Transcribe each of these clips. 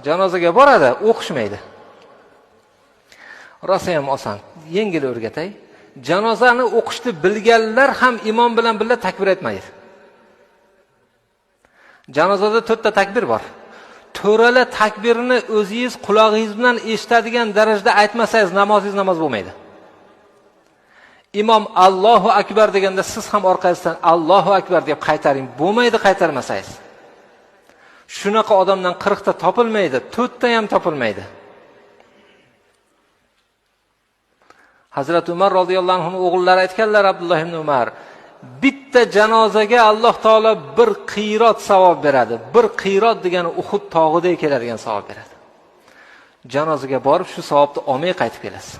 Janozaga boradi, o'qishmaydi. Rosa ham oson, yengil o'rgatay. Janozani o'qishni bilganlar ham imom bilan birga takbir aytmaydi. Janozada 4 ta takbir bor. To'rala takbirni o'zingiz qulog'ingiz bilan eshitadigan darajada aytmasangiz namozingiz namoz bo'lmaydi. Imom Allohu akbar deganda siz ham orqasidan Allohu akbar deb qaytaring, bo'lmaydi qaytarmasangiz. Shunaqa odamdan 40 ta topilmaydi, 4 ta ham topilmaydi. Hazrat Umar roziyallohu anhu o'g'illari aytganlar, Abdulloh ibn Umar, bitta janozaga Alloh taolo bir qiyrat savob beradi. Bir qiyrat degani Uhud tog'idek keladigan savob beradi. Janozaga borib shu savobni olmay qaytib kelasiz.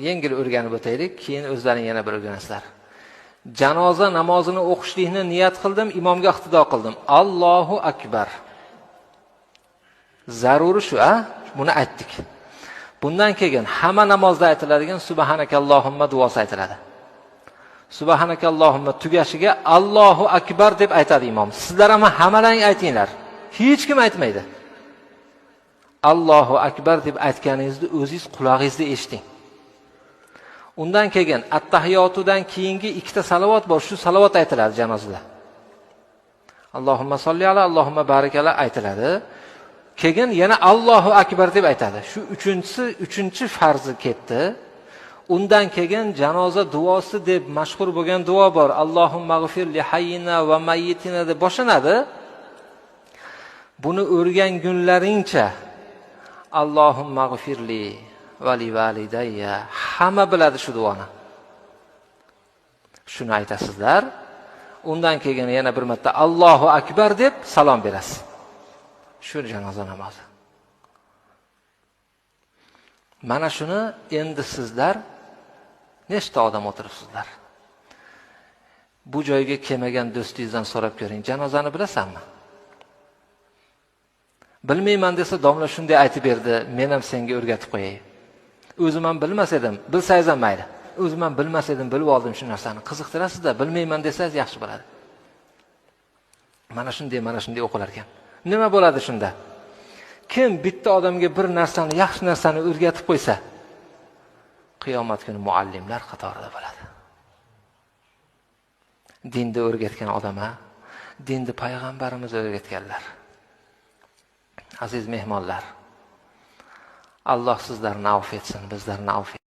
Yengil o'rganib o'taylik, keyin o'zlaring yana bir o'rganasizlar. Janoza namozini o'qishlikni niyat qildim, imomga iqtido qildim. Allohu akbar. Zaruri shu, a? Buni aytdik. Bundan keyin hamma namozda aytiladigan subhanakallohumma duosi aytiladi. Subhanakallohumma tugashiga Allohu akbar deb aytadi imom. Sizlar ham hammalaring aytinglar. Hech kim aytmaydi. Allohu akbar deb aytganingizni o'zingiz qulog'ingizda eshiting. Undan keyin at-tahiyotudan keyingi ikkita salovat bor, shu salovat aytiladi janozada. Allohumma solli ala, Allohumma barik ala aytiladi. Keyin yana Allohu akbar deb aytadi. Shu uchinchi farzi ketdi. Undan keyin janoza duosi deb mashhur bo'lgan duo bor. Allohumma g'fir li hayyina va mayyitina deb boshlanadi. Buni o'rgangunlaringcha Allohumma g'firli va li validayya, hamma biladi shu duoni. Shuni aytasizlar. Undan keyin yana bir marta Allohu akbar deb salom berasiz. Shu janoza namozi. Mana shuni endi sizlar nechta odam o'tiribsizlar? Bu joyga kelmagan do'stingizdan so'rab ko'ring, janozani bilasanmi? Bilmayman desa, domla shunday aytib berdi, men ham senga o'rgatib qo'yay. O'zim ham bilmas edim, bilsangiz ham mayli. O'zim ham bilmas edim, bilib oldim shu narsani. Qiziqtirasiz-da, bilmayman desangiz yaxshi bo'ladi. Mana shunday, mana shunday o'qilar ekan. Nima bo'ladi shunda? Kim bitta odamga bir narsani, yaxshi narsani o'rgatib qo'ysa, qiyomat kuni muallimlar qatorida bo'ladi. Dinni o'rgatgan odam, dinni payg'ambarimiz o'rgatganlar. Aziz mehmonlar, Alloh sizlarni avf etsin, bizlarni avf etsin.